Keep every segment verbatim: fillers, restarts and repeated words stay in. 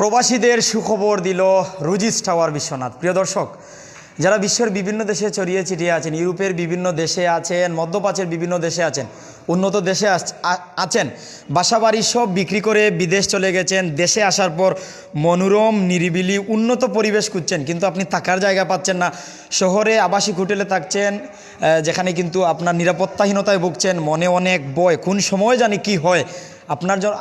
প্রবাসীদের সুখবর দিল রুজিস টাওয়ার বিশ্বনাথ। প্রিয় দর্শক, যারা বিশ্বের বিভিন্ন দেশে ছড়িয়ে ছিটিয়ে আছেন, ইউরোপের বিভিন্ন দেশে আছেন, মধ্যপ্রাচ্যের বিভিন্ন দেশে আছেন, উন্নত দেশে আছ- আ- আছেন, বাসাবাড়ি সব বিক্রি করে বিদেশ চলে গেছেন, দেশে আসার পর মনোরম নিরিবিলি উন্নত পরিবেশ খুঁজছেন, কিন্তু আপনি থাকার জায়গা পাচ্ছেন না। শহরে আবাসিক হোটেলে থাকছেন, আহ, যেখানে কিন্তু আপনার নিরাপত্তাহীনতায় ভুগছেন, মনে অনেক ভয়, কোন সময় জানি কি হয়। আপনার জ-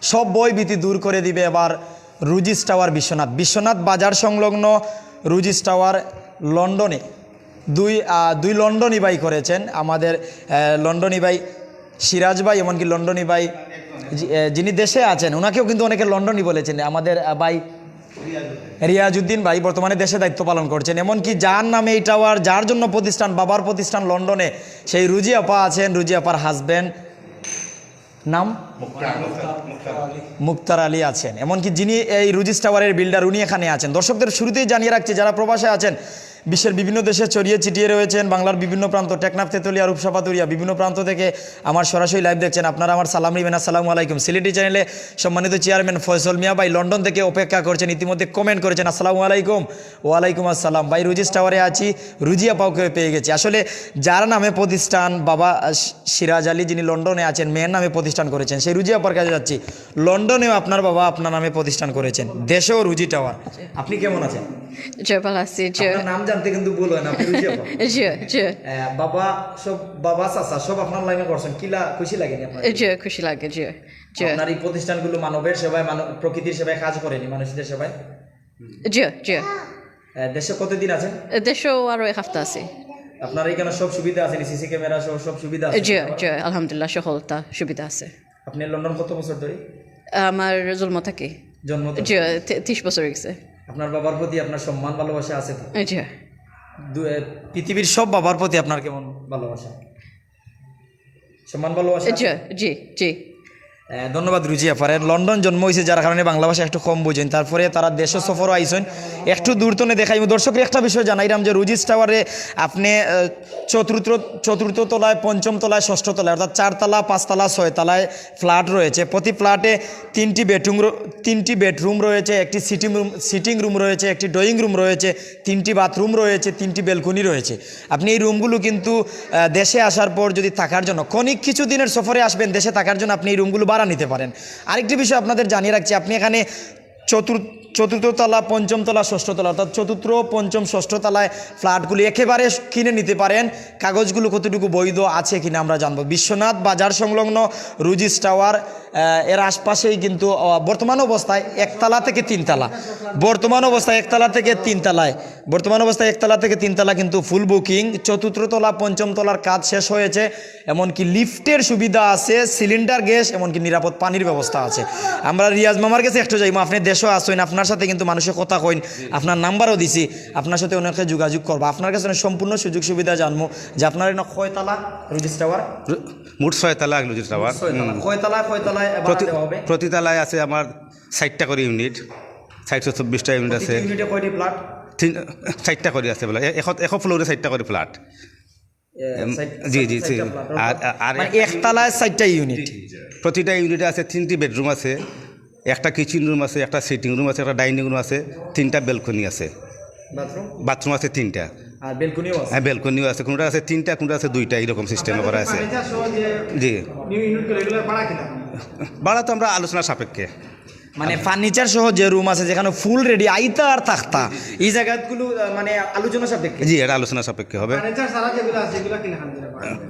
সব ভয় ভীতি দূর করে দিবে এবার রুজিস টাওয়ার বিশ্বনাথ। বিশ্বনাথ বাজার সংলগ্ন রুজিস টাওয়ার লন্ডনে দুই, আহ, দুই লন্ডনি ভাই করেছেন। আমাদের, আহ, লন্ডনি ভাই সিরাজ ভাই, এমনকি লন্ডনি ভাই, আহ, যিনি দেশে আছেন, ওনাকেও কিন্তু অনেকে লন্ডনি বলেছেন। আমাদের, আহ, ভাই রিয়াজউদ্দিন ভাই বর্তমানে দেশে দায়িত্ব পালন করছেন। এমনকি যার নামে এই টাওয়ার, যার জন্য প্রতিষ্ঠান, বাবার প্রতিষ্ঠান লন্ডনে, সেই রুজি আপা আছেন, রুজি আপার হাজব্যান্ড নাম মুক্তার আলী আছেন, এমনকি যিনি এই রুজিস টাওয়ারের বিল্ডার, উনি এখানে আছেন। দর্শকদের শুরুতেই জানিয়ে রাখছি, যারা প্রবাসে আছেন, বিশ্বের বিভিন্ন দেশে ছড়িয়ে ছিটিয়ে রয়েছেন, বাংলার বিভিন্ন প্রান্ত, টেকনাফ, তেতুলিয়া, রূপসা, পাথুরিয়া, বিভিন্ন প্রান্ত থেকে আমার সরাসরি লাইভ দেখছেন, আপনারা আমার সালাম নেবেন। আসসালামু আলাইকুম। সিলেটি চ্যানেলে সম্মানিত চেয়ারম্যান ফয়সল মিয়া ভাই লন্ডন থেকে অপেক্ষা করছেন, ইতিমধ্যে কমেন্ট করেছেন, "আসসালামু আলাইকুম।" "ওয়ালাইকুম আসসালাম ভাই, রুজিস টাওয়ারে আছি, রুজি আপাকে পেয়ে গেছি।" আসলে যার নামে প্রতিষ্ঠান, বাবা, আহ, সিরাজ আলী, যিনি লন্ডনে আছেন, মেয়ের নামে প্রতিষ্ঠান করেছেন, সেই রুজি আপার কাছে যাচ্ছি। লন্ডনেও আপনার বাবা আপনার নামে প্রতিষ্ঠান করেছেন, দেশেও রুজি টাওয়ার। আপনি কেমন আছেন? জি, ভালো আছি, জি। আপনার নাম জানতে কিন্তু ভুল হয় না, আপনি রুজি আপা। জি, জি। আহ, বাবা সব, বাবা চাচা সব আপনার লাইনে করছেন, কিলা খুশি লাগেনি আপনার? জি, খুশি লাগে, জি, জি। আপনার এই প্রতিষ্ঠানগুলো মানবের সেবায়, মানব, প্রকৃতির সেবায় কাজ করেনি, মানুষদের সেবায়? জি, জি। আহ, দেশে কতদিন আছেন? দেশেও আরো এক হাপ্তা আছি। আপনার এখানে সব সুবিধা আছে, সিসি ক্যামেরা সহ সব সুবিধা আছে? জি, জি, আলহামদুলিল্লাহ, সকলতা সুবিধা আছে। আপনি লন্ডন কত বছর ধরে? আমার জন্ম থাকি। জন্ম থাকি? জি, তি-, তিরিশ বছর হয়ে গেছে। আপনার বাবার প্রতি আপনার সম্মান ভালোবাসা আছে তো? জি। দু-, এ, পৃথিবীর সব বাবার প্রতি আপনার কেমন ভালোবাসা? সম্মান ভালোবাসা আছে? জি, জি, জি। এ, ধন্যবাদ রুজি আপারে। লন্ডন জন্ম হয়েছে, যার কারণে বাংলা ভাষা একটু কম বুঝেন, তারপরে তারা দেশ সফরও আইসেন। একটু দূর তনে দেখাইমু। দর্শকরে একটা বিষয় জানাইরাম যে রুজিস টাওয়ারে আপনি, আহ, চতুর্থ, চতুর্থ তলায়, পঞ্চম তলায়, ষষ্ঠ তলায়, অর্থাৎ চারতলা, পাঁচতলা, ছয়তলায় ফ্ল্যাট রয়েছে। প্রতি ফ্ল্যাটে তিনটি বেডরুম র-, তিনটি বেডরুম রয়েছে, একটি সিটিং রুম, সিটিং রুম রয়েছে, একটি ড্রয়িং রুম রয়েছে, তিনটি বাথরুম রয়েছে, তিনটি ব্যালকনি রয়েছে। আপনি এই রুমগুলো কিন্তু, আহ, দেশে আসার পর যদি থাকার জন্য, ক্ষণিক কিছু দিনের সফরে আসবেন, দেশে থাকার জন্য আপনি এই রুমগুলো ভাড়া নিতে পারেন। আরেকটি বিষয় আপনাদের জানিয়ে রাখছি, আপনি এখানে চতুর্থ, চতুর্থ তলা, পঞ্চম তলা, ষষ্ঠ তলা, অর্থাৎ চতুর্থ, পঞ্চম, ষষ্ঠ তলায় ফ্ল্যাটগুলি একেবারে কিনে নিতে পারেন। কাগজগুলো কতটুকু বৈধ আছে কিনা আমরা জানবো। বিশ্বনাথ বাজার সংলগ্ন রুজিস টাওয়ার, আহ, এর আশপাশেই কিন্তু, আহ, বর্তমান অবস্থায় একতলা থেকে তিনতলা, বর্তমান অবস্থায় একতলা থেকে তিনতলায়, বর্তমান অবস্থায় একতলা থেকে তিনতলা কিন্তু ফুল বুকিং। চতুর্থ তলা, পঞ্চম তলার কাজ শেষ হয়েছে, এমনকি লিফটের সুবিধা আছে, সিলিন্ডার গ্যাস, এমনকি নিরাপদ পানির ব্যবস্থা আছে। আমরা রিয়াজ মামার কাছে একটু যাইমু, আপনি দেশও আছেন, আপনার সাথে কিন্তু মানুষে কথা কইন, আপনার নাম্বারও দিছি, আপনার সাথে অনেকে যোগাযোগ করবা। আপনার কাছে আমি সম্পূর্ণ সুযোগ সুবিধা জানমু যে আপনার এখানে কয়তলা রুজিস টাওয়ার? মোট ছয়তলা রুজিস টাওয়ার। ছয়তলা। হুম। কয়তলায়, কয়তলায় ভাড়া প্রতি, দেওয়া হবে? প্রতি তলায় আছে আমার ষাটটা করে ইউনিট, ষাটশো চব্বিশটা ইউনিট আছে। প্রতিটি ইউনিটে কয়টি ফ্ল্যাট? তিন, ষাটটা করে আছে বলে, এ-, এখন, এখন ফ্লোরে ষাটটা করে ফ্ল্যাট। এ, এম, ষাট, জি, জি, ষাটটা জি। ফ্ল্যাট। আর, আর, আর মানে, একতলায় ষাটটা ইউনিট। জি, জি। প্রতিটা ইউনিটে আছে তিনটি বেডরুম আছে, একটা কিচেন রুম আছে, একটা সিটিং রুম আছে, একটা ডাইনিং রুম আছে, তিনটা ব্যালকনি আছে। বাথরুম? বাথরুম আছে তিনটা। আর ব্যালকনিও আছে? হ্যাঁ, ব্যালকনিও আছে। কোনটা আছে তিনটা, কোনটা আছে দুইটা, এরকম সিস্টেমে করা আছে। ফার্নিচার সহ যে জি। নিউ ইউনিট করে এগুলোর ভাড়া কিনা? ভাড়া তো আমরা আলোচনা সাপেক্ষে। মানে, ফার্নিচার সহ যে রুম আছে, যেখানে ফুল রেডি, আইতা আর থাকতা, এই জায়গাগুলো, আহ, মানে, আলোচনা সাপেক্ষে? জি, এটা আলোচনা সাপেক্ষে হবে। ফার্নিচার ছাড়া যেগুলো আছে, এগুলো কিনা?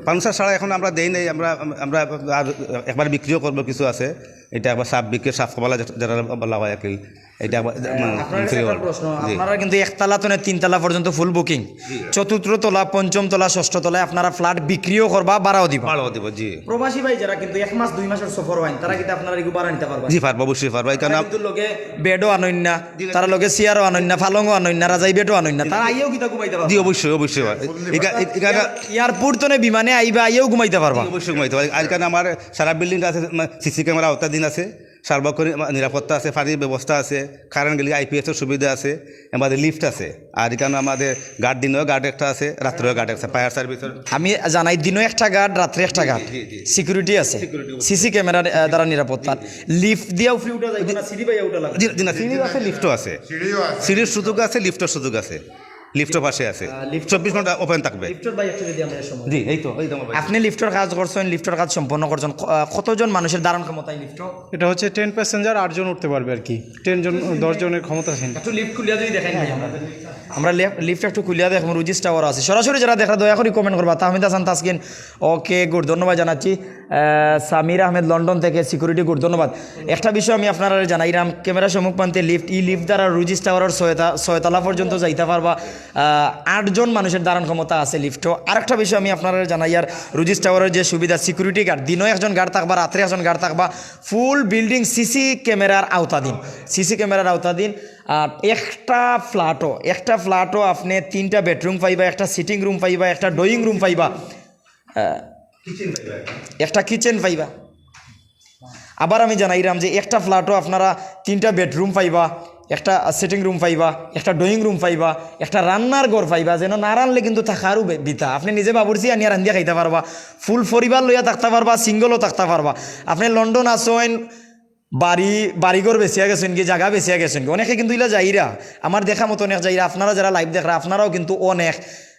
ফার্নিচার ছাড়া এখন আমরা দেই নাই, আমরা, আমরা আর একবার বিক্রিও করবো, কিছু আছে, এটা একবার সাব বিক্রি, সাব কমালা যেটা, যেটা বলা হয় আর কি, এটা একবার, আহ, মানে, আপনার কাছে বিক্রি একটা করবো। প্রশ্ন, জি। আপনারা কিন্তু একতলা তো না, তিনতলা পর্যন্ত ফুল বুকিং। জি। চতুর্থ তলা, পঞ্চম তলা, ষষ্ঠ তলায় আপনারা ফ্ল্যাট বিক্রিও করবা, ভাড়াও দিবা। ভাড়াও দিব, জি। প্রবাসী ভাই যারা কিন্তু এক মাস দুই মাসের সফর হয়, তারা কিন্তু আপনারা এগুলো ভাড়া নিতে পারবা? জি, পারবো, অবশ্যই পারবো। এই কারণে তারা কিন্তু লগে বেডও আনইন না, জি, তারা লগে চেয়ারও আনইন না, ফালংও আনইন না, রাজাই বেডও আনইন না, তারা আইয়াও কিন্তু ঘুমাইতে পারবা? জি, অবশ্যই, অবশ্যই। এখা-, এখানে এয়ার-, এয়ারপোর্ট তো নেই, বিমানে আইবা, আইয়াও ঘুমাইতে পারবা। জি, অবশ্যই ঘুমাইতে পারবা। আর কারণে আমার সারা বিল্ডিং আছে, মানে, সিসি ক্যামেরা আওতাধীন আছে। সার্বক্ষণিক আমা-, নিরাপত্তা আছে, পানির ব্যবস্থা আছে, কারেন্ট গেলে আইপিএস এর সুবিধা আছে, এর বাদে লিফট আছে। আর এখানে আমাদের গার্ড, দিনেও গার্ড একটা আছে, রাত্রেও গার্ড একটা আছে, ফায়ার সার্ভিসের। আমি জানাই, দিনও একটা গার্ড, রাত্রে একটা গার্ড, জি, জি। সিকিউরিটি আছে, সিকিউরিটি। সিসি ক্যামেরা, আহ, দ্বারা নিরাপত্তা। লিফট দিয়া উপরে উঠা যায় না, সিঁড়ি বাইয়া উঠা লাগে? জি, জি না, সিঁড়ি আছে, লিফটও আছে। সিঁড়িও আছে। সিঁড়ির সুযোগ আছে, লিফটের সুযোগ আছে, লিফটও পাশে আছে, আহ, লিফট চব্বিশ ঘন্টা ওপেন থাকবে। লিফটের ভাই একটু যদি আমরা সময় জি, এই তো, এই তো আমার ভাই। আপনি লিফটের কাজ করছেন, লিফটের কাজ সম্পন্ন করছেন, ক-, আহ, কতজন মানুষের ধারণ ক্ষমতা এই লিফট? এটা হচ্ছে টেন প্যাসেঞ্জার, আটজন উঠতে পারবে আর কি, টেন জন, দশ জনের ক্ষমতা আছে। একটু লিফট খুলিয়া যদি দেখাই ভাই আমরা। আমরা লিফ-, লিফট একটু খুলিয়া দেখবো, রুজিস টাওয়ার আছে। সরাসরি যারা দেখরা দয়া করে কমেন্ট করবা, তাহমিদ হাসান তাসকিন, ওকে, গুড, ধন্যবাদ জানাচ্ছি। আহ, সামির আহমেদ লন্ডন থেকে, সিকিউরিটি গুড, ধন্যবাদ। একটা বিষয় আমি আপনারা জানাইরাম, ক্যামেরা সম্মুখ প্রান্তে লিফট, এই লিফট দ্বারা রুজিস টাওয়ারের ছয়তা-, ছয়তলা পর্যন্ত যাইতা পারবা। আহ, আটজন মানুষের ধারণ ক্ষমতা আছে লিফটও। আরেকটা বিষয় আমি আপনারা জানাইয়ার, রুজিস টাওয়ারের যে সুবিধা, সিকিউরিটি গার্ড, দিনও একজন গার্ড থাকবা, রাত্রে একজন গার্ড থাকবা, ফুল বিল্ডিং সিসি ক্যামেরার আওতাধীন, সিসি ক্যামেরার আওতাধীন। আর একটা ফ্ল্যাটও, একটা ফ্ল্যাটও আপনি তিনটা বেডরুম পাইবা, একটা সিটিং রুম পাইবা, একটা ড্রয়িং রুম পাইবা, আহ, একটা কিচেন পাইবা। আবার আমি জানাইরাম যে একটা ফ্ল্যাটও আপনারা তিনটা বেডরুম পাইবা, একটা সিটিং রুম পাইবা, একটা ড্রয়িং রুম পাইবা, একটা রান্নার ঘর পাইবা, যেন না রানলে কিন্তু থাকারও বে-, বিতা। আপনি নিজে বাবুর্চি আনিয়া রান্ধিয়া খাইতা পারবা, ফুল পরিবার লইয়া থাকতা পারবা, সিঙ্গলও থাকতা পারবা। আপনি লন্ডন আছইন, বাড়ি, বাড়িঘর বেচিয়া গেছইন কি, জাগা বেচিয়া গেছইন কি, অনেকে কিন্তু ইলা যাইরা, আমার দেখা মতো অনেক যাইরা। আপনারা যারা লাইভ দেখরা, আপনারাও কিন্তু অনেক,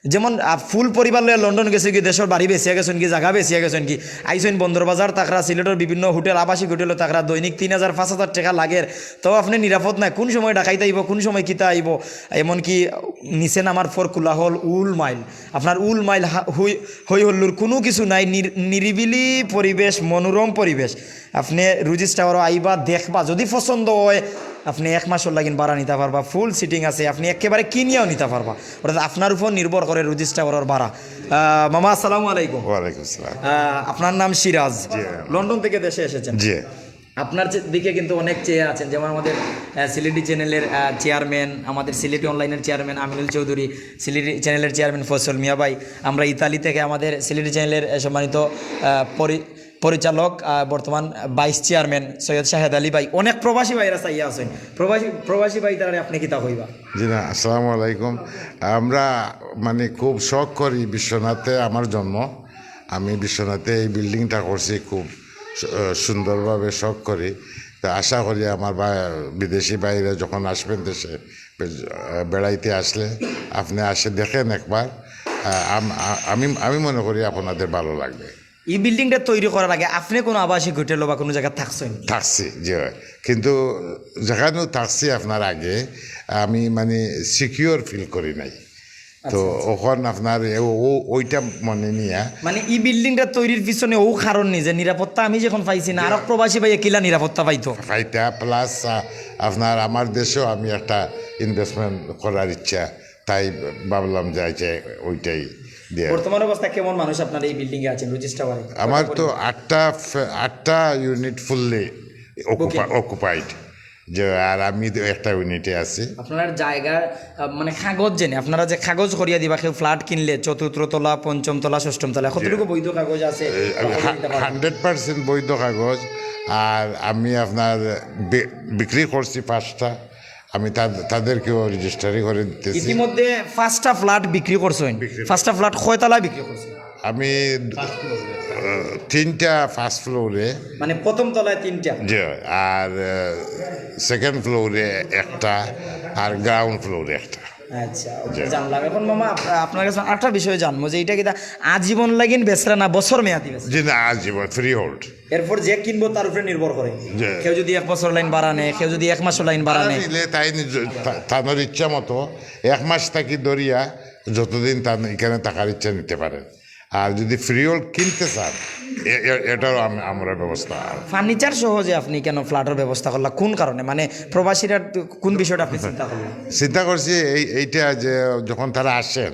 যেমন, আহ, ফুল পরিবার লইয়া লন্ডন গেছে কি, দেশর বাড়ি বেচিয়া গেছইন কি, জাগা বেচিয়া গেছইন কি, আইছইন বন্দর বাজার থাকরা, সিলেটর বিভিন্ন হোটেল, আবাসিক হোটেলো থাকরা, দৈনিক তিন হাজার, পাঁচ হাজার টেকা লাগের, তো আপনি নিরাপদ নাই, কোন সময় ডাকাইত আইবো, কোন সময় কিতা আইবো, এমনকি নিচে নামার পর কোলাহল, উল মাইল, আপনার উল মাইল হা-, হই, হই হল্লোর কোনো কিছু নাই, নির-, নিরিবিলি পরিবেশ, মনোরম পরিবেশ। আপনি রুজিস টাওয়ারও আইবা, দেখবা, যদি পছন্দ হয়, আপনি এক মাসর লাগিন ভাড়া নিতা পারবা, ফুল সিটিং আছে, আপনি একেবারে কিনিয়াও নিতা পারবা। অর্থাৎ আপনার উপর নির্ভর করে রুজিস টাওয়ারর ভাড়া। আহ, মামা, আসসালামু আলাইকুম। ওয়ালাইকুম আসসালাম। আহ, আপনার নাম সিরাজ, জি। লন্ডন থেকে দেশে এসেছেন। জি। আপনার চে-, দিকে কিন্তু অনেক চেয়ে আছেন, যেমন আমাদের, আহ, সিলেটি চ্যানেলের, আহ, চেয়ারম্যান, আমাদের সিলেটি অনলাইনের চেয়ারম্যান আমিনুল চৌধুরী, সিলেটি চ্যানেলের চেয়ারম্যান ফয়সল মিয়া ভাই, আমরা ইতালি থেকে আমাদের সিলেটি চ্যানেলের, আহ, সম্মানিত, আহ, পরি-, পরিচালক, আহ, বর্তমান ভাইস চেয়ারম্যান সৈয়দ শাহেদ আলী ভাই, অনেক প্রবাসী ভাইরা চাইয়া আছেন। প্রবাসী, প্রবাসী ভাই তারা আপনি কিতা কইবা? জি না, আসসালামু আলাইকুম। আমরা মানে খুব শখ করি, বিশ্বনাথে আমার জন্ম, আমি বিশ্বনাথে এই বিল্ডিংটা করছি, খুব সু-, আহ, সুন্দরভাবে শখ করি। তো আশা করি আমার বা-, বিদেশি ভাইরা যখন আসবেন দেশে, বে-, আহ, বেড়াইতে আসলে আপনি আসে দেখেন একবার। আহ, আম-, আ-, আমি, আমি মনে করি আপনাদের ভালো লাগবে। এই বিল্ডিংটা তৈরি করার আগে আপনি কোনো আবাসিক হোটেলো বা কোনো জায়গা থাকছেন? থাকছি, জি হয়। কিন্তু যেখানেও থাকছি আপনার আগে, আমি মানে সিকিউর ফিল করি নাই। তো আচ্ছা, আচ্ছা। ওখান আপনার এ-, ও-, ও-, ওইটা মনে নিয়া। মানে এই বিল্ডিংটা তৈরির পিছনে ও কারণ নেই যে নিরাপত্তা আমি যখন পাইছি না, জি। আরো প্রবাসী ভাই কিলা নিরাপত্তা পাইতো? পাইতা, প্লাস, আ, আপনার আমার দেশেও আমি একটা ইনভেস্টমেন্ট করার ইচ্ছা, তাই ভাবলাম যে আচ্ছা ওইটাই দিয়ে। বর্তমান অবস্থা কেমন মানুষ আপনার এই বিল্ডিং এ আছেন, রুজিস টাওয়ারে? আমার তো আটটা ফে-, আটটা ইউনিট ফুললি বুকিং। অকুপা-, অকুপাইড। যে আর আমি তো একটা ইউনিটে আছি। আপনার জায়গা, আহ, মানে কাগজ জেনে, আপনারা যে কাগজ করিয়া দিবা, কেউ ফ্ল্যাট কিনলে চতুর্থ তলা, পঞ্চম তলা, ষষ্ঠম তলা, কতটুকু বৈধ কাগজ আছে? এ, আমি কতদিন হা-, নিতে পারবে? হান্ড্রেড পার্সেন্ট বৈধ কাগজ। আর আমি আপনার বি-, বিক্রি করছি পাঁচটা, আমি তাদ-, তাদেরকেও রেজিস্টারি করে দিতেছি। ইতিমধ্যে পাঁচটা ফ্ল্যাট বিক্রি করছেন। বিক্রি। পাঁচটা ফ্ল্যাট কয়তলায় বিক্রি করছেন? আমি, আহ, তিনটা ফার্স্ট ফ্লোরে। মানে প্রথম তলায় তিনটা? জি, আর, আহ, সেকেন্ড ফ্লোরে একটা, আর গ্রাউন্ড ফ্লোরে একটা। আচ্ছা, ওকে, জি। জানলাম। এখন মামা, আপ-, আপনার কাছে আরেকটা বিষয় জানবো যে এটা কিতা আজীবন লাগিন বেচরা না বছর মেয়াদি বেচরা? জি না, আজীবন, ফ্রি হোল্ড। এরপর যে কিনবো তার উপরে নির্ভর করে। জি। কেউ যদি এক বছর লাইন ভাড়া নেয়, কেউ যদি এক মাসের লাইন ভাড়া ভাড়া নেয়। নিলে তাই নিজ-, তা-, তাদের ইচ্ছা মতো এক মাস থাকি ধরিয়া যতদিন তার এখানে থাকার ইচ্ছা নিতে পারেন। আর যদি ফ্রি হোল্ড কিনতে চান, এ-, এ-, এটারও আম-, আমরা ব্যবস্থা আছে। ফার্নিচার সহ যে আপনি কেন ফ্ল্যাটের ব্যবস্থা করলা, কোন কারণে? মানে প্রবাসীরা কোন বিষয়টা আপনি চিন্তা করলেন? চিন্তা করছি এই, এইটা যে যখন তারা আসেন,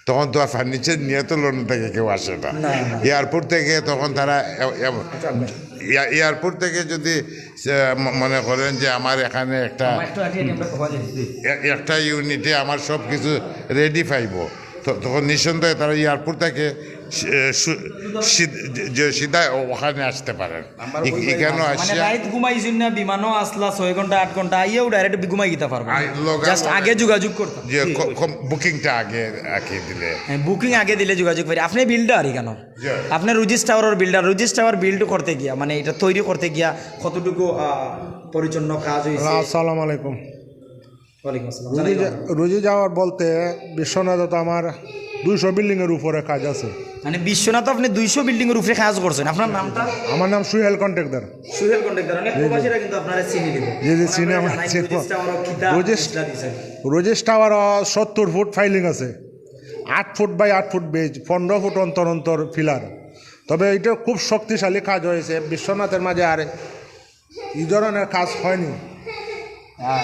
তখন তো আর ফার্নিচার নিয়ে তো লন্ডন থেকে কেউ আসে না। না, না। এয়ারপোর্ট থেকে তখন তারা এ-, এ-, এয়া-, এয়ারপোর্ট থেকে যদি, আহ, ম-, মনে করেন যে আমার এখানে একটা, আমার একটু আগে আমরা কথা বলি। এ-, একটা ইউনিটে আমার সব কিছু রেডি পাইবো, তো তখন নিঃসন্দেহে তারা এয়ারপোর্ট থেকে সি-, সু-, সি-, যে সিধা ওখানে আসতে পারেন। এ-, এখানে মানে আসিয়া রাইত ঘুমাইছইন না, বিমানও আসলা ছয় ঘন্টা আট ঘন্টা, আইয়াও ডাইরেক্ট ঘুমাই দিতা পারবা। আই, লগে জাস্ট লগে। আগে যোগাযোগ করতা। যে বুকিংটা আগে রাখিয়ে দিলে। হ্যাঁ, বুকিং আগে দিলে যোগাযোগ করি। আপনি বিল্ডার কেন? জি। আপনি রেজিস্টারর বিল্ডার, রেজিস্টার বিল্ড করতে গিয়া, মানে এটা তৈরি করতে গিয়া কতটুকু আহ, পরিচ্ছন্ন কাজ হয়েছে? আসসালামু আলাইকুম। ওয়ালাইকুম আসসালাম। রুজি জানাই জা- রুজি যাওয়ার বলতে বিশ্বনাথে তো আমার দুইশো বিল্ডিং এর উপরে কাজ আছে। মানে বিশ্বনাথ আপনি দুইশো বিল্ডিং এর উপরে কাজ করছেন, আপনার নামটা? আমার নাম সুহেল কন্ট্রাক্টর। সুহেল কন্ট্রাক্টর। অনেক প্রবাসীরা কিন্তু আপনারা চিনি দিব। জি, জি, চিনি আমার, চিনি। রুজি রুজি টাওয়ার সত্তর ফুট ফাইলিং আছে, আট ফুট বাই আট ফুট বেজ, পনেরো ফুট অন্তর অন্তর ফিলার। তবে এটা খুব শক্তিশালী কাজ হয়েছে বিশ্বনাথের মাঝে, আর এই ধরনের কাজ হয়নি।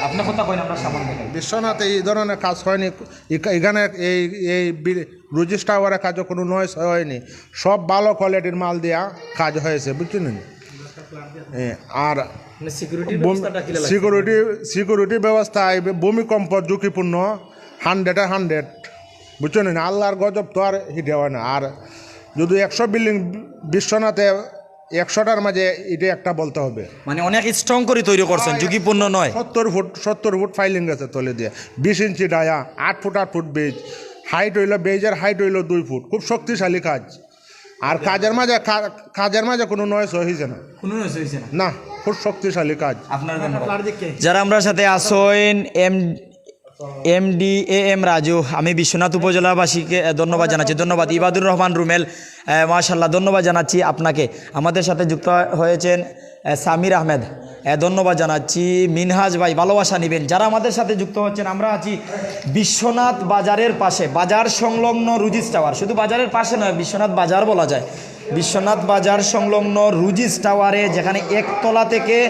আপনার কথা কইন, আমরা সামান দেখাই। বিশ্বনাথে এই ধরনের কাজ হয়নি। এখা- এখানে এই এই বি- রুজি টাওয়ারের কাজে কোনো নয় হয়নি, সব ভালো কোয়ালিটির মাল দিয়া কাজ হয়েছে, বুঝছেন? এ, আর মানে সিকিউরিটি সিকিউরিটি সিকিউরিটি ব্যবস্থা, এই ভূমিকম্প ঝুঁকিপূর্ণ, হান্ড্রেডে হান্ড্রেড, বুঝছেন? আল্লাহর গজব তো আর হিটে হয় না। আর যদি একশো বিল্ডিং বিশ্বনাথে, একশোটার মাঝে এটা একটা বলতে হবে। মানে অনেক স্ট্রং করে তৈরি করছেন, ঝুঁকিপূর্ণ নয়। সত্তর ফুট, সত্তর ফুট ফাইলিং আছে তলে দিয়ে, বিশ ইঞ্চি ডায়া, আট ফুট আট ফুট বেজ, হাইট হইলো, বেজের হাইট হইলো দুই ফুট। খুব শক্তিশালী কাজ। আর কাজের মাঝে কা- কাজের মাঝে কোনো নয় হয়েছে না। কোনো নয় হয়েছে না। না, খুব শক্তিশালী কাজ। আপনার ধন্যবাদ। যারা আমরা সাথে আসইন, M M D A M Raju, আমি বিশ্বনাথ উপজেলাবাসীকে আহ, ধন্যবাদ জানাচ্ছি। ধন্যবাদ ইবাদুর রহমান রুমেল, আহ, মাশাল্লাহ, ধন্যবাদ জানাচ্ছি আপনাকে। আমাদের সাথে যুক্ত হয়েছেন আহ, সামির আহমেদ, আহ, ধন্যবাদ জানাচ্ছি। মিনহাজ ভাই, ভালোবাসা নিবেন। যারা আমাদের সাথে যুক্ত হচ্ছেন, আমরা আছি বিশ্বনাথ বাজারের পাশে, বাজার সংলগ্ন রুজিস টাওয়ার। শুধু বাজারের পাশে নয়, বিশ্বনাথ বাজার বলা যায়। বিশ্বনাথ বাজার সংলগ্ন রুজিস টাওয়ারে, যেখানে একতলা থেকে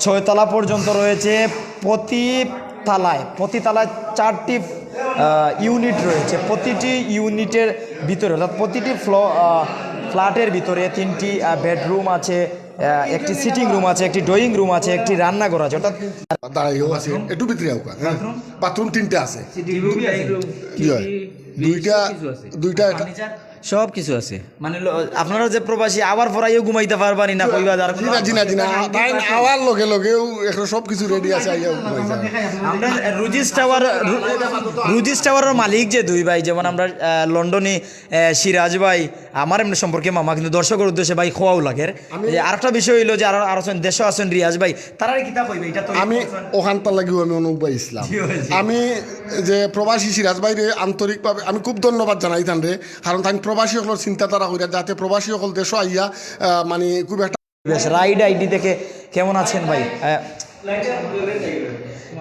ছয়তলা পর্যন্ত রয়েছে, প্রতি তালায়, প্রতি তালায় চারটি আহ, ইউনিট রয়েছে। প্রতিটি ইউনিটের ভিতরে, অর্থাৎ প্রতিটি ফ্লো আহ, ফ্ল্যাটের ভিতরে তিনটি আহ, বেডরুম আছে, আহ, একটি সিটিং রুম আছে, একটি ড্রয়িং রুম আছে, একটি রান্নাঘর আছে। অর্থাৎ দাঁড়াইও আছে, একটু ভিতরে আউকা, হ্যাঁ। বাথরুম তিনটা আছে। জি হয়। দুইটা, দুইটা এটা। সব কিছু আছে। মানে লো- আপনারা যে প্রবাসী, আবার ফরাইও ঘুমাইতা পারবা নি না, কইবা যার জি না, জি না, জি না। তাই আওয়ার লগে লগেও এখন সব কিছু রেডি আছে, আইয়া ঘুমাই যায়। আমরা রুজিস টাওয়ার, রু- রুজিস টাওয়ারের মালিক যে দুই ভাই, যেমন আমরা আহ, লন্ডনি আহ, সিরাজ ভাই, আমার এমনি সম্পর্কে মামা, কিন্তু দর্শকের উদ্দেশ্যে ভাই খোয়াও লাগের। যে আরেকটা বিষয় হইলো যে আরো আরো দেশও আছেন রিয়াজ ভাই, তারারে কিতা কইবে? এটা তো আমি ওখানটার লাগিও আমি অনুভব ইসলাম। আমি যে প্রবাসী সিরাজ ভাইরে আন্তরিকভাবে আমি খুব ধন্যবাদ জানাই তানরে, কারণ তাই প্রবাসী সকলের চিন্তাধারা কইরা যাতে প্রবাসী সকল দেশও আইয়া আহ, মানে খুব একটা বেশ, রাইড আইডি থেকে কেমন আছেন ভাই? আহ,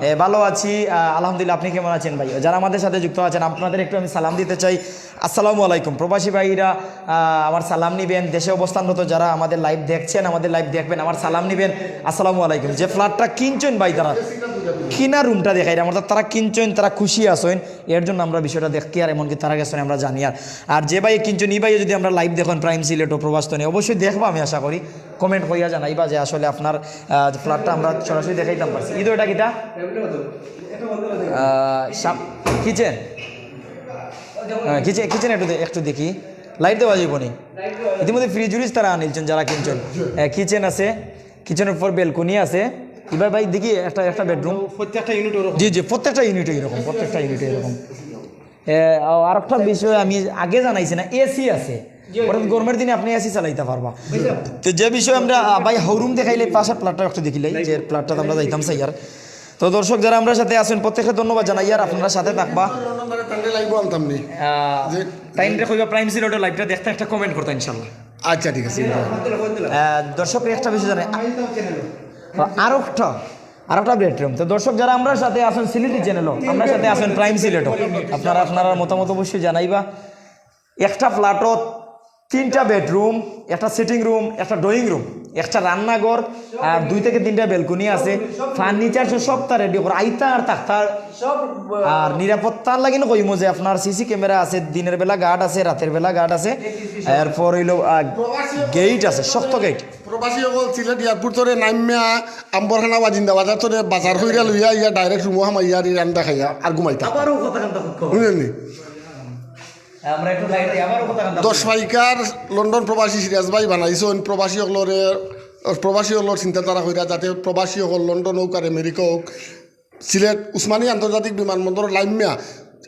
এ, ভালো আছি, আহ, আলহামদুলিল্লাহ। আপনি কেমন আছেন ভাই? যারা আমাদের সাথে যুক্ত আছেন, আপনাদের একটু আমি সালাম দিতে চাই। আসসালামু আলাইকুম। প্রবাসী ভাইরা আহ, আমার সালাম নিবেন, দেশে অবস্থানরত যারা আমাদের লাইভ দেখছেন, আমাদের লাইভ দেখবেন, আমার সালাম নিবেন। আসসালামু আলাইকুম। যে ফ্ল্যাটটা কিনছেন ভাই, তারা কিনা রুমটা দেখাই, অর্থাৎ তারা কিনছেন, তারা খুশি আছেন, এর জন্য আমরা বিষয়টা দেখি, আর এমনকি তারা গেছেন আমরা জানি। আর আর যে ভাই কিনছেন, এই ভাই যদি আমরা লাইভ দেখেন প্রাইম সিলেট ও প্রবাসতনে, অবশ্যই দেখবা, আমি আশা করি। কমেন্ট করিয়া জানাইবা যে আসলে আপনার আহ, ফ্ল্যাটটা আমরা সরাসরি দেখাইতাম পারছি। ইদো এটা কিতা? কিচেন। কিচেন, কিচেন একটু দে- একটু দেখি। লাইট দেওয়া যাইব নি? ইতিমধ্যে ফ্রিজ উরিজ তারা আনিলছেন যারা কিনছেন। কিচেন আছে, কিচেনের পর বেলকনি আছে। এবার ভাই দেখি একটা একটা বেডরুম। প্রত্যেকটা ইউনিট ওরকম। জি জি, প্রত্যেকটা ইউনিটে এরকম, প্রত্যেকটা ইউনিটে এরকম। এ, আর একটা বিষয় আমি আগে জানাইছি না, এসি আছে। অর্থাৎ গরমের দিনে আপনি এসি চালাইতে পারবা। তো যে বিষয়ে আমরা আহ, ভাই, হৌরুম দেখাইলে পাশের প্ল্যাটটা একটু দেখিলাই, যে প্ল্যাটটা আমরা যাইতাম চাই আর। তো দর্শক যারা আমরা সাথে আছেন, প্রত্যেককে ধন্যবাদ জানাই, আর আপনারা সাথে থাকবা। তানরে লাইভ আনতাম নি। টাইমটা কইবা প্রাইম সিলেটর লাইভটা দেখতে একটা কমেন্ট করতে ইনশাল্লাহ। আচ্ছা, ঠিক আছে। আহ, দর্শকরা একটা বিষয় জানে। আরোকটা আরোকটা বেডরুম। তো দর্শক যারা আমরা সাথে আছেন সিলেটি চ্যানেলও, আমরা সাথে আছেন প্রাইম সিলেটও, আপনারা আপনারা মতামত অবশ্যই জানাইবা। একটা ফ্ল্যাটত তিনটা বেডরুম, একটা সিটিং রুম, একটা ড্রয়িং রুম, একটা রান্নাঘর, আর দুই থেকে তিনটা বেলকনি আছে। ফার্নিচার সহ সবটা রেডি করে আইতা আর থাকতা। আর নিরাপত্তার লাগি না কইমু যে আপনার সিসি ক্যামেরা আছে, দিনের বেলা গার্ড আছে, রাতের বেলা গার্ড আছে, এরপর হইলো গেট আছে, শক্ত গেট। প্রবাসী সকল সিলেট এয়ারপোর্ট ধরে নামিয়া আম্বরখানা বা জিন্দাবাজার ধরে বাজার কইরা লইয়া ইয়া ডাইরেক্ট রুমো হামাইয়া আর রান্দা খাইয়া আর ঘুমাইতা। আবারও কথা কান্তা খুব কম। বুঝলেন নি? আমরা একটু বাইরে আবারও কথা কান্দা দশ পাইকার লন্ডন প্রবাসী সিরাজ ভাই বানাইছইন। প্রবাসী অকলরে, প্রবাসী অকলর চিন্তাধারা কইরা, যাতে প্রবাসী অকল লন্ডন হোক আর আমেরিকা হোক, সিলেট উসমানী আন্তর্জাতিক বিমানবন্দর লাইমিয়া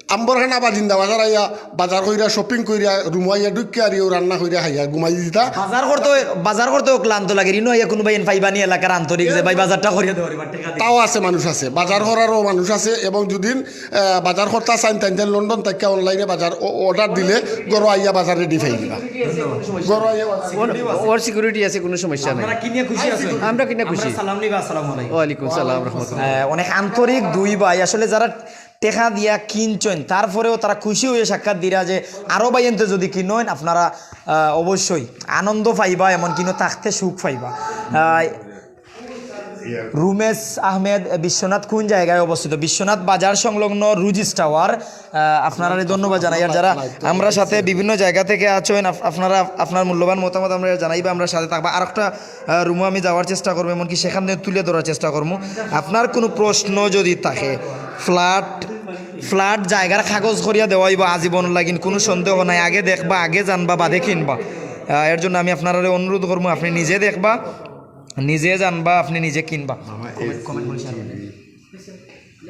আম্বরখানা বা জিন্দাবাজার আইয়া বাজার কইরা, শপিং কইরা, রুমো আইয়া ঢুকিয়া আর ইউ রান্না কইরা খাইয়া ঘুমাই দিতা। বাজার করতে, বাজার করতে ক্লান্ত লাগে, ঋণ হইয়া কোনো ভাই পাইবানি এলাকার আন্তরিক যে ভাই বাজারটা করিয়া দেওয়ার এবার টেকা দিয়ে। তাও আছে, মানুষ আছে, বাজার করারও মানুষ আছে। এবং যদি আহ, বাজার করতা চাইন, তাইন তাইন লন্ডন থাকিয়া অনলাইনে বাজার অর্ডার দিলে ঘরো আইয়া বাজার রেডি পাই দিবা। ঘরো আইয়া বাজার ওর সিকিউরিটি আছে, কোনো সমস্যা নাই। আপনারা কিনে খুশি আছেন? আমরা কিনে খুশি। আমরা সালাম নিবা, আসসালামু আলাইকুম। ওয়ালাইকুম সালাম রহমতুল্লাহ। আহ, অনেক আন্তরিক দুই ভাই, আসলে যারা টেকা দিয়া কিনছইন, তারপরেও তারা খুশি হয়ে সাক্ষাৎ দিরা যে আরো ভাই এনতে যদি কিনইন, আপনারা আহ, অবশ্যই আনন্দ পাইবা, এমন কিনো থাকতে সুখ পাইবা। আহ, রুমেশ আহমেদ, বিশ্বনাথ কোন জায়গায় অবস্থিত? বিশ্বনাথ বাজার সংলগ্ন রুজিস টাওয়ার। আহ, আপনারারে ধন্যবাদ জানাই। আর যারা আমরা সাথে বিভিন্ন জায়গা থেকে আছেন, আপ-, আপনারা আপনার মূল্যবান মতামত আমরা জানাইবা, আমরা সাথে থাকবা। আর একটা আহ, রুমো আমি যাওয়ার চেষ্টা করবো, এমনকি সেখান থেকে তুলে ধরার চেষ্টা করবো। আপনার কোনো প্রশ্ন যদি থাকে, ফ্ল্যাট ফ্ল্যাট জায়গার কাগজ করিয়া দেওয়া হইব আজীবন লাগিন, কোনো সন্দেহ নাই। আগে দেখবা, আগে জানবা, বাদে কিনবা। আহ, এর জন্য আমি আপনারারে অনুরোধ করবো, আপনি নিজে দেখবা, নিজে জানবা, আপনি নিজে কিনবা।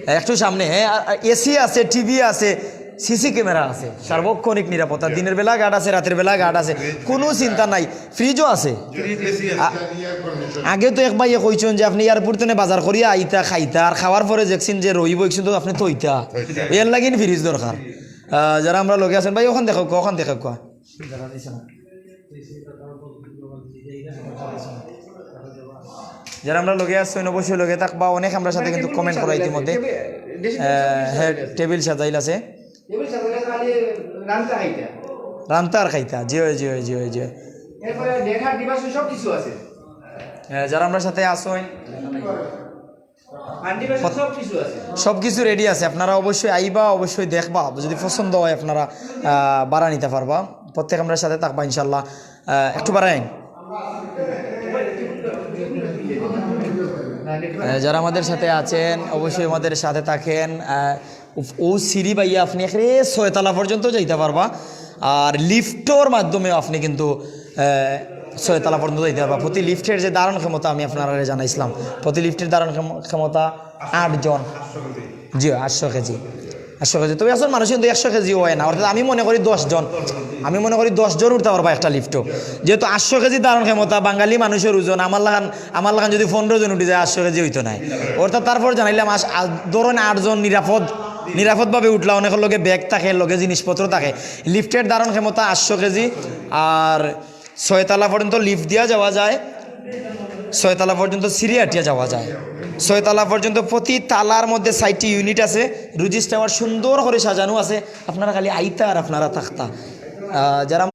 একটু সামনে, হ্যাঁ, এসি আছে, টিভি আছে, সিসি ক্যামেরা আছে, সার্বক্ষণিক নিরাপত্তা। দিনের বেলা গার্ড আছে, রাতের বেলা গার্ড আছে, কোনো চিন্তা নাই। ফ্রিজও আছে। আ-, আগে তো এক ভাইয়ে কইছইন যে আপনি এয়ারপোর্ট থেকে বাজার করিয়া আইতা, খাইতা, আর খাওয়ার পরে দেখছেন যে রইব, একটু তো আপনি থইতা। এর লাগিন ফ্রিজ দরকার। আহ, যারা আমরা লগে আছেন ভাই, ওখান দেখো, ওখান দেখো। যারা আমরা লগে আছেন, অবশ্যই লগে থাকবা। অনেক আমরা সাথে কিন্তু কমেন্ট করা ইতিমধ্যে। আহ, হ্যাঁ, টেবিল সাজাইল আছে। টেবিল সাজাইল খালি রান্তা খাইতা। রান্তা আর খাইতা, জি হয়, জি হয়, জি হয়, জি হয়। এরপরে ডেট হাট ডিবাসু সব কিছু আছে। আহ, যারা আমরা সাথে আছেন, হাট ডিবাসু সব কিছু আছে। সব কিছু রেডি আছে। আপনারা অবশ্যই আইবা, অবশ্যই দেখবা, যদি পছন্দ হয় আপনারা আহ, ভাড়া নিতে পারবা। প্রত্যেক আমরা সাথে থাকবা ইনশাল্লাহ। আহ, একটু বাড়াইন। আহ, যারা আমাদের সাথে আছেন, অবশ্যই আমাদের সাথে থাকেন। আহ, উফ, ও সিঁড়ি বাইয়া আপনি একেবারে ছয়তলা পর্যন্ত যাইতে পারবা। আর লিফটর মাধ্যমে আপনি কিন্তু আহ, ছয়তলা পর্যন্ত যাইতে পারবা। প্রতি লিফটের যে ধারণ ক্ষমতা আমি আপনারা জানাইছিলাম, প্রতি লিফটের ধারণ ক্ষম- ক্ষমতা আট জন। জি, আটশো কেজি। আটশো কেজি। তবে এখন মানুষ কিন্তু একশো কেজি হয় না, অর্থাৎ আমি মনে করি দশ জন, আমি মনে করি দশ জন উঠতে পারবা একটা লিফটও। যেহেতু আটশো কেজি ধারণ ক্ষমতা, বাঙালি মানুষের ওজন, আমার লাখান, আমার লাখান যদি পনেরো জন উঠি যায়, আটশো কেজি হইতো নাই। অর্থাৎ তারপর জানাইলাম, আস- আ- ধরেন আট জন নিরাপদ, নিরাপদভাবে উঠলা। অনেকের লগে ব্যাগ থাকে, লগে জিনিসপত্র থাকে। লিফটের ধারণ ক্ষমতা আটশো কেজি। আর ছয়তলা পর্যন্ত লিফট দিয়া যাওয়া যায়, ছয়তলা পর্যন্ত সিঁড়ি আটিয়া যাওয়া যায়। ছয়তলা পর্যন্ত প্রতি তালার মধ্যে চারটি ইউনিট আছে। রুজিস টাওয়ার সুন্দর করে সাজানো আছে। আপনারা খালি আইতা আর আপনারা থাকতা। আহ, যারা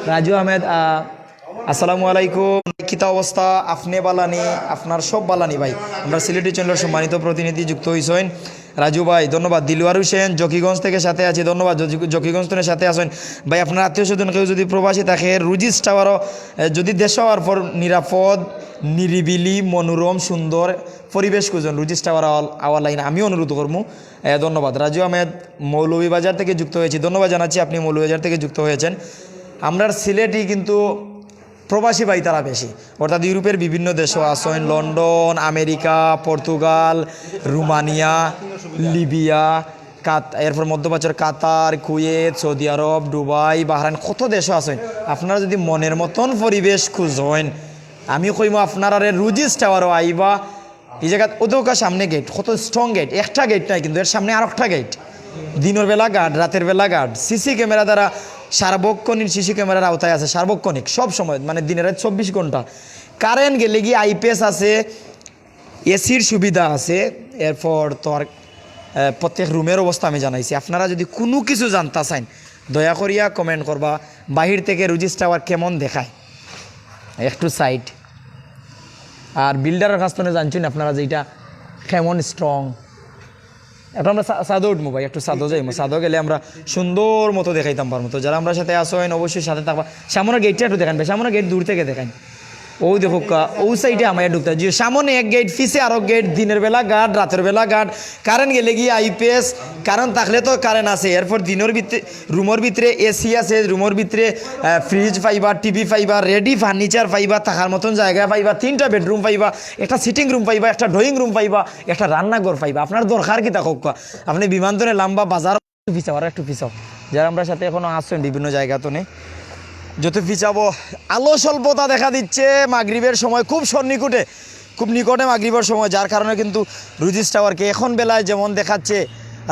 রাজু আহমেদ, আহ, আসসালামু আলাইকুম। কিতা অবস্থা? আপনি বালানি, আপনার সব বালানি ভাই। আমরা সিলেটি চ্যানেলের সম্মানিত প্রতিনিধি যুক্ত হইছেন রাজু ভাই, ধন্যবাদ। দিলওয়ার হোসেন জকিগঞ্জ থেকে সাথে আছি, ধন্যবাদ। জকি- জকিগঞ্জ থেকে সাথে আছেন ভাই। আপনার আত্মীয় স্বজন কেউ যদি প্রবাসী থাকে, রুজিস টাওয়ারও, এ, যদি দেশ হওয়ার পর নিরাপদ, নিরিবিলি, মনোরম, সুন্দর পরিবেশ খুঁজন, রুজিস টাওয়ার আওয়াল- আওয়ার লাইন আমি অনুরোধ করবো। এ, ধন্যবাদ। রাজু আহমেদ মৌলভীবাজার থেকে যুক্ত হয়েছি, ধন্যবাদ জানাচ্ছি আপনি মৌলভীবাজার থেকে যুক্ত হয়েছেন। আমরার সিলেটি কিন্তু প্রবাসী ভাই তারা বেশি, অর্থাৎ ইউরোপের বিভিন্ন দেশও আছেন, London, America, Portugal, Romania, Libya, কাত এরপর মধ্যপ্রাচ্যের কাতার, কুয়েত, সৌদি আরব, দুবাই, বাহরাইন, কত দেশও আছেন। আপনারা যদি মনের মতন পরিবেশ খুঁজেন, আমি কইমু আপনারারে রুজিস টাওয়ারও আইবা। এই জায়গাত অতকা সামনে গেট, কত স্ট্রং গেট, একটা গেট নাই কিন্তু এর সামনে আরেকটা গেট। দিনের বেলা গার্ড, রাতের বেলা গার্ড, সিসি ক্যামেরা দ্বারা সার্বক্ষণিক সিসি ক্যামেরার আওতায় আছে, সার্বক্ষণিক সব সময়, মানে দিনের রাত চব্বিশ ঘন্টা। কারেন্ট গেলে কি আইপিএস আছে, এসির সুবিধা আছে। এরপর তো আর আহ, প্রত্যেক রুমের অবস্থা আমি জানাইছি। আপনারা যদি কোনো কিছু জানতা চাইন, দয়া করিয়া কমেন্ট করবা। বাহির থেকে রুজিস টাওয়ার কেমন দেখায়, একটু সাইড। আর বিল্ডারের কাছ থেকে জানছেন আপনারা যে এটা কেমন স্ট্রং। এখন আমরা সা- ছাদো উঠবো ভাই, একটু ছাদো যাইমু। ছাদো গেলে আমরা সুন্দর মতো দেখাইতাম পারবো। তো যারা আমরা সাথে আসো, অবশ্যই সাথে থাকবা। সামনের গেটটা একটু দেখান ভাই, সামনের গেট দূর থেকে দেখান। ও দেখউক্কা, ও সাইডে হামাইয়া ঢুকতা। জি, সামনে এক গেট, পিছে আরো গেট, দিনের বেলা গার্ড, রাতের বেলা গার্ড, কারেন্ট গেলে গিয়া আইপিএস, কারেন্ট থাকলে তো কারেন্ট আছে। এরপর দিনের ভিতরে, রুমের ভিতরে এসি আছে, রুমের ভিতরে ফ্রিজ পাইবা, টিভি পাইবা, রেডি ফার্নিচার পাইবা, থাকার মতন জায়গা পাইবা, তিনটা বেডরুম পাইবা, একটা সিটিং রুম পাইবা, একটা ড্রয়িং রুম পাইবা, একটা রান্নাঘর পাইবা। আপনার দরকার কিতা কউক্কা? আপনি বিমানতনে লাম্বা বাজার একটু পিছাও, আর একটু পিছাও। যারা আমরা সাথে এখনো আসছেন বিভিন্ন জায়গা তো নেই, যত পিছাবো, আলো স্বল্পতা দেখা দিচ্ছে মাগরিবের সময়, খুব সন্নিকটে, খুব নিকটে মাগরিবের সময়, যার কারণে কিন্তু রুজিস টাওয়ারকে এখন বেলায় যেমন দেখাচ্ছে,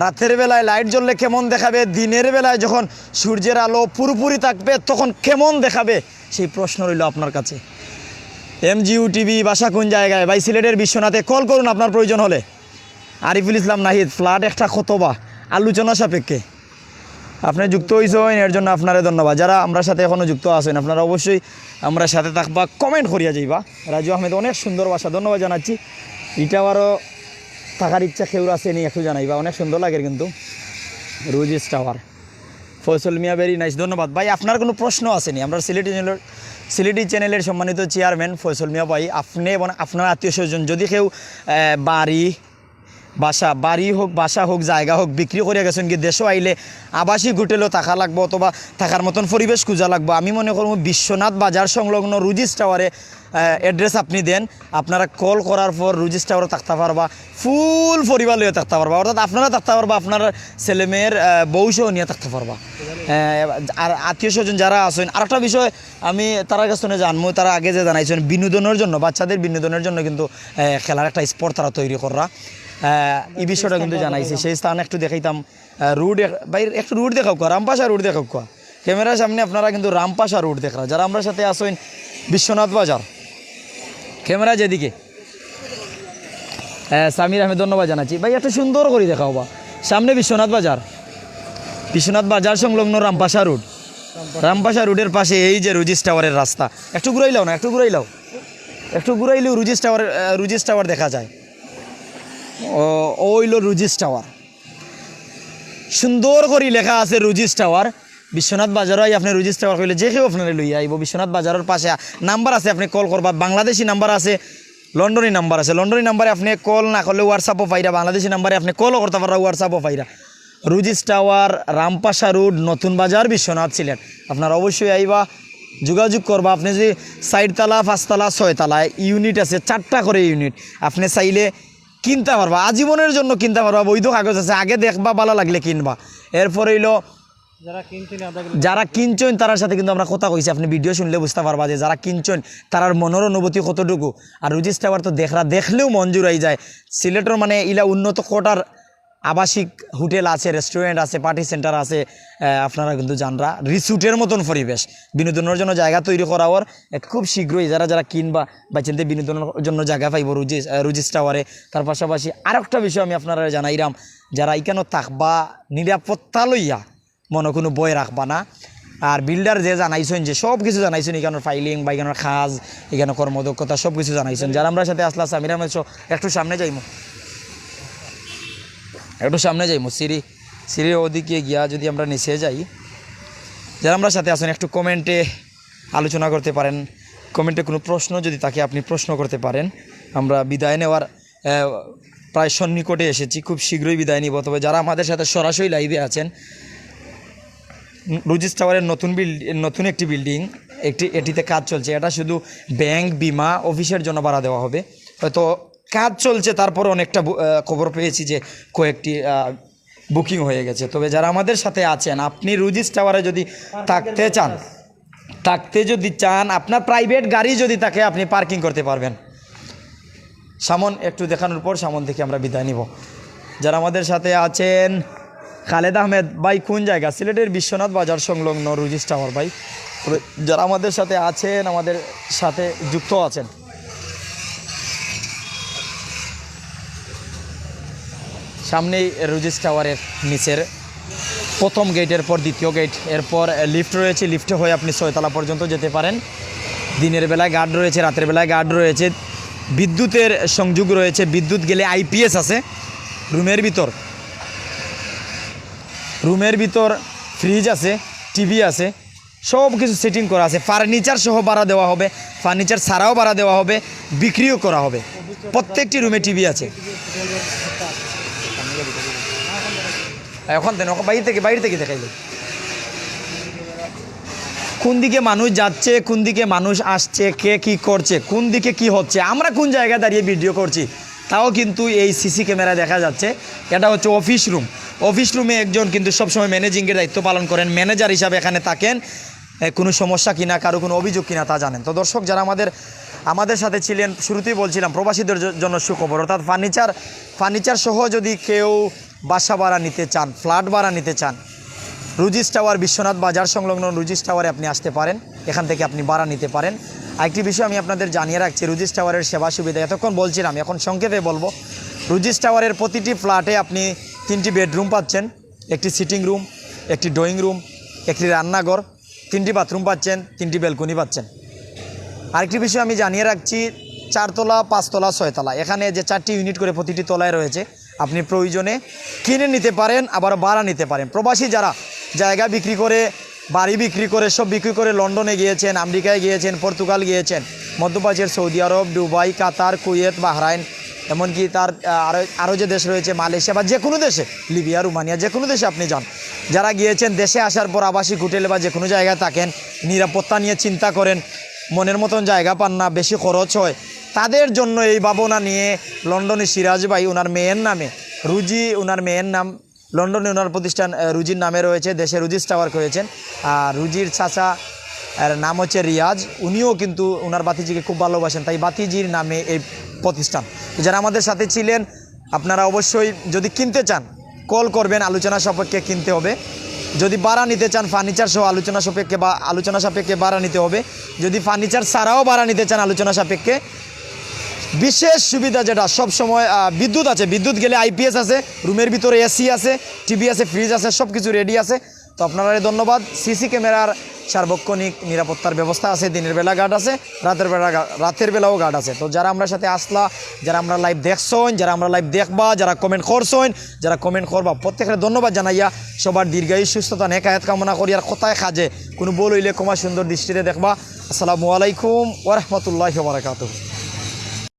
রাতের বেলায় লাইট জ্বললে কেমন দেখাবে, দিনের বেলায় যখন সূর্যের আলো পুরোপুরি থাকবে তখন কেমন দেখাবে, সেই প্রশ্ন রইল আপনার কাছে। এমজিউ টিভি, বাসা কোন জায়গায়? ভাই, সিলেটের বিশ্বনাথে, কল করুন আপনার প্রয়োজন হলে। আরিফুল ইসলাম নাহিদ, ফ্ল্যাট একটা কত বা, আলোচনা সাপেক্ষে। আপনি যুক্ত হইছেন, এর জন্য আপনারে ধন্যবাদ। যারা আমরা সাথে এখনো যুক্ত আছেন, আপনারা অবশ্যই আমরা সাথে থাকবা, কমেন্ট করিয়া যাইবা। রাজু আহমেদ, অনেক সুন্দর বাসা, ধন্যবাদ জানাচ্ছি। এটা আবারও থাকার ইচ্ছা কেউর আছে নি, একটু জানাইবা, অনেক সুন্দর লাগে কিন্তু। রুজিস টাওয়ার, ফয়সল মিয়া, ভেরি নাইস, ধন্যবাদ ভাই। আপনার কোনো প্রশ্ন আছে নি? আমরা সিলেটি চ্যানেলের, সিলেটি চ্যানেলের সম্মানিত চেয়ারম্যান ফয়সল মিয়া ভাই, আপনি এবং আপনার আত্মীয় স্বজন যদি কেউ আহ, বাড়ি, বাসা, বাড়ি হোক, বাসা হোক, জায়গা হোক, বিক্রি করিয়া গেছেন কি, দেশও আইলে আবাসিক হোটেলও থাকা লাগবো অথবা থাকার মতন পরিবেশ খুঁজা লাগবো। আমি মনে করবো বিশ্বনাথ বাজার সংলগ্ন রুজিস টাওয়ারে অ্যাড্রেস আপনি দেন, আপনারা কল করার পর রুজিস টাওয়ারে থাকতে পারবা, ফুল পরিবার লইয়া থাকতে পারবা, অর্থাৎ আপনারা থাকতে পারবা, আপনার ছেলে মেয়ের আহ, বউ সহ নিয়ে থাকতে পারবা। আহ, আর আত্মীয় স্বজন যারা আছেন, আরেকটা বিষয় আমি তারার কাছ থেকে জানবো, তারা আগে যে জানাইছেন বিনোদনের জন্য, বাচ্চাদের বিনোদনের জন্য কিন্তু আহ, খেলার একটা স্পট তারা তৈরি কররা। আহ, এই বিষয়টা কিন্তু জানাইছে। সেই স্থান একটু দেখাইতাম। আহ, রোড এক-, ভাই, একটু রোড দেখাউক্কা, রামপাশা রোড দেখাউক্কা। ক্যামেরার সামনে আপনারা কিন্তু রামপাশা রোড দেখরা। যারা আমরা সাথে আছেন বিশ্বনাথ বাজার, ক্যামেরা যেদিকে, আহ, সামির আহমেদ, ধন্যবাদ জানাচ্ছি ভাই। একটু সুন্দর করে দেখাও বা, সামনে বিশ্বনাথ বাজার, বিশ্বনাথ বাজার সংলগ্ন রামপাশা রোড। রামপাশা রোডের পাশে এই যে রুজিস টাওয়ারের রাস্তা, একটু ঘুরাইলাও না, একটু ঘুরাইলাও, একটু ঘুরাইলেও রুজিস টাওয়ার, আহ, রুজিস টাওয়ার দেখা যায়। ও, ও হইল রুজিস টাওয়ার। সুন্দর করে লেখা আছে রুজিস টাওয়ার। বিশ্বনাথ বাজারও আই, আপনি রুজিস টাওয়ার কইলে যে কেউ আপনারে লইয়া আইব। বিশ্বনাথ বাজারের পাশে নাম্বার আছে, আপনি কল করবা। বাংলাদেশি নাম্বার আছে, লন্ডনি নাম্বার আছে। লন্ডনি নাম্বারে আপনি কল না করলে WhatsApp-ও পাইরা, বাংলাদেশি নাম্বারে আপনি কলও করতে পাররা, WhatsApp-ও পাইরা। রুজিস টাওয়ার, রামপাশা রোড, নতুন বাজার, বিশ্বনাথ, সিলেট। আপনারা অবশ্যই আইবা, যোগাযোগ করবা। আপনি যদি চারতলা, পাঁচতলা, ছয়তলায় ইউনিট আছে, চারটা করে ইউনিট, আপনি চাইলে কিনতে পারবা। আজীবনের জন্য কিনতে পারবা, বৈধ কাগজ আছে। আগে দেখবা, ভালো লাগলে কিনবা। এরপর হইলো যারা কিনছেন, আমরা কিন্তু যারা কিনছেন, তারার সাথে কিন্তু আমরা কথা কইছি। আপনি ভিডিও শুনলে বুঝতে পারবা যে যারা কিনছেন, তারার মনের অনুভূতি কতটুকু। আর রুজিস টাওয়ার তো দেখরা, দেখলেও মন জুড়াই যায়। সিলেটের মানে ইলা উন্নত কোয়ার্টার, আবাসিক হোটেল আছে, রেস্টুরেন্ট আছে, পার্টি সেন্টার আছে। আহ, আপনারা কিন্তু জানরা, রিসোর্টের মতন পরিবেশ, বিনোদনের জন্য জায়গা তৈরি করা ওর। এ, খুব শীঘ্রই যারা যারা কিনবা, বাচ্চাদের বিনোদনের জন্য জায়গা পাইব রুজিস, আহ, রুজিস টাওয়ারে। তার পাশাপাশি আরেকটা বিষয় আমি আপনারা জানাইরাম, যারা এখানে থাকবা, নিরাপত্তা লইয়া মনে কোনো ভয় রাখবা না। আর বিল্ডার যে জানাইছেন, যে সব কিছু জানাইছেন, এখানোর ফাইলিং বা এখানোর কাজ, এখানে কর্মদক্ষতা, সব কিছু জানাইছেন। যারা আমরা সাথে আসলা, সামির আহমেদ সহ, একটু সামনে যাইমু, একটু সামনে যাইমু, সিঁড়ি, সিঁড়ির ওদিকে গিয়া যদি আমরা নিচে যাই, যারা আমরা সাথে আছেন, একটু কমেন্টে আলোচনা করতে পারেন। কমেন্টে কোনো প্রশ্ন যদি থাকে, আপনি প্রশ্ন করতে পারেন। আমরা বিদায় নেওয়ার আহ, প্রায় সন্নিকটে এসেছি, খুব শীঘ্রই বিদায় নিব। তবে যারা আমাদের সাথে সরাসরি লাইভে আছেন, রুজিস টাওয়ারের নতুন বিল্ড-, নতুন একটি বিল্ডিং, একটি, এটিতে কাজ চলছে। এটা শুধু ব্যাংক, বিমা, অফিসের জন্য ভাড়া দেওয়া হবে। হয়তো কাজ চলছে, তারপরে অনেকটা বু-, আহ, খবর পেয়েছি যে কয়েকটি, আহ, বুকিং হয়ে গেছে। তবে যারা আমাদের সাথে আছেন, আপনি রুজিস টাওয়ারে যদি থাকতে চান, থাকতে যদি চান, আপনার প্রাইভেট গাড়ি যদি থাকে, আপনি পার্কিং করতে পারবেন। সামন একটু দেখানোর পর সামন থেকে আমরা বিদায় নিব। যারা আমাদের সাথে আছেন, খালেদ আহমেদ ভাই, কোন জায়গা? সিলেটের বিশ্বনাথ বাজার সংলগ্ন রুজিস টাওয়ার ভাই। তবে যারা আমাদের সাথে আছেন, আমাদের সাথে যুক্ত আছেন, সামনেই রুজিস টাওয়ারের নিচের প্রথম গেট, এরপর দ্বিতীয় গেট, এরপর লিফট রয়েছে, লিফটে হয়ে আপনি ছয়তলা পর্যন্ত যেতে পারেন। দিনের বেলায় গার্ড রয়েছে, রাতের বেলায় গার্ড রয়েছে, বিদ্যুতের সংযোগ রয়েছে, বিদ্যুৎ গেলে আইপিএস আছে। রুমের ভিতর, রুমের ভিতর ফ্রিজ আছে, টিভি আছে। সব কিছু সেটিং করা আছে। ফার্নিচার সহ ভাড়া দেওয়া হবে, ফার্নিচার ছাড়াও ভাড়া দেওয়া হবে, বিক্রিও করা হবে। প্রত্যেকটি রুমে টিভি আছে। এখন দেন, ওকে বাইরে থেকে, বাইরে থেকে দেখাইলে কোন দিকে মানুষ যাচ্ছে, কোন দিকে মানুষ আসছে, কে কি করছে, কোন দিকে কি হচ্ছে, আমরা কোন জায়গায় দাঁড়িয়ে ভিডিও করছি, তাও কিন্তু এই সিসি ক্যামেরা দেখা যাচ্ছে। এটা হচ্ছে অফিস রুম। অফিস রুমে একজন কিন্তু সবসময় ম্যানেজিংয়ের দায়িত্ব পালন করেন, ম্যানেজার হিসাবে এখানে থাকেন। এ, কোনো সমস্যা কিনা, কারো কোনো অভিযোগ কিনা, তা জানেন। তো দর্শক, যারা আমাদের আমাদের সাথে ছিলেন, শুরুতেই বলছিলাম প্রবাসীদের জ- জন্য সুখবর, অর্থাৎ ফার্নিচার ফার্নিচার সহ যদি কেউ বাসা ভাড়া নিতে চান, ফ্ল্যাট ভাড়া নিতে চান, রুজিস টাওয়ার, বিশ্বনাথ বাজার সংলগ্ন রুজিস টাওয়ারে আপনি আসতে পারেন। এখান থেকে আপনি ভাড়া নিতে পারেন। আরেকটি বিষয় আমি আপনাদের জানিয়ে রাখছি, রুজিস টাওয়ারের সেবা সুবিধা এতক্ষণ বলছিলাম, এখন সংক্ষেপে বলবো। রুজিস টাওয়ারের প্রতিটি ফ্ল্যাটে আপনি তিনটি বেডরুম পাচ্ছেন, একটি সিটিং রুম, একটি ড্রয়িং রুম, একটি রান্নাঘর, তিনটি বাথরুম পাচ্ছেন, তিনটি ব্যালকনি পাচ্ছেন। আরেকটি বিষয় আমি জানিয়ে রাখছি, চারতলা, পাঁচতলা, ছয়তলা, এখানে যে চারটি ইউনিট করে প্রতিটি তলায় রয়েছে, আপনি প্রয়োজনে কিনে নিতে পারেন, আবার ভাড়া নিতে পারেন। প্রবাসী যারা জায়গা বিক্রি করে, বাড়ি বিক্রি করে, সব বিক্রি করে লন্ডনে গিয়েছেন, আমেরিকায় গিয়েছেন, পর্তুগাল গিয়েছেন, মধ্যপ্রাচ্যের সৌদি আরব, দুবাই, কাতার, কুয়েত, বাহরাইন, এমনকি তার আহ, আরও আরও যে দেশ রয়েছে, মালয়েশিয়া বা যে কোনো দেশে, লিবিয়া, রোমানিয়া, যে কোনো দেশে আপনি যান, যারা গিয়েছেন, দেশে আসার পর আবাসিক হোটেলে বা যে কোনো জায়গায় থাকেন, নিরাপত্তা নিয়ে চিন্তা করেন, মনের মতন জায়গা পান না, বেশি খরচ হয়, তাদের জন্য এই ভাবনা নিয়ে লন্ডনে সিরাজ ভাই ওনার মেয়ের নামে, রুজি ওনার মেয়ের নাম, লন্ডনে ওনার প্রতিষ্ঠান আহ, রুজির নামে রয়েছে, দেশে রুজিস টাওয়ার করেছেন। আর রুজির চাচা, এর নাম হচ্ছে রিয়াজ, উনিও কিন্তু ওনার ভাতিজিকে খুব ভালোবাসেন, তাই ভাতিজির নামে এই প্রতিষ্ঠান। তো যারা আমাদের সাথে ছিলেন, আপনারা অবশ্যই যদি কিনতে চান, কল করবেন, আলোচনা সাপেক্ষে কিনতে হবে। যদি ভাড়া নিতে চান, ফার্নিচার সহ আলোচনা সাপেক্ষে বা আলোচনা সাপেক্ষে ভাড়া নিতে হবে। যদি ফার্নিচার ছাড়াও ভাড়া নিতে চান আলোচনা সাপেক্ষে, বিশেষ সুবিধা যেটা, সব সময় আহ, বিদ্যুৎ আছে, বিদ্যুৎ গেলে আইপিএস আছে, রুমের ভিতরে এসি আছে, টিভি আছে, ফ্রিজ আছে, সব কিছু রেডি আছে। তো আপনারারে ধন্যবাদ। সিসি ক্যামেরার সার্বক্ষণিক নিরাপত্তার ব্যবস্থা আছে, দিনের বেলা গার্ড আছে, রাতের বেলা গা- রাতের বেলাও গার্ড আছে। তো যারা আমরার সাথে আসলা, যারা আমরার লাইভ দেখছইন, যারা আমরার লাইভ দেখবা, যারা কমেন্ট করছইন, যারা কমেন্ট করবা, প্রত্যেকের ধন্যবাদ জানাইয়া সবার দীর্ঘায়ু, সুস্থতা, নেক হায়াত কামনা করি। আর কথায় কাজে কোনো ভুল হইলে ক্ষমা সুন্দর দৃষ্টিতে দেখবা। আসসালামু আলাইকুম ওয়া রাহমাতুল্লাহি ওয়া বারাকাতুহু।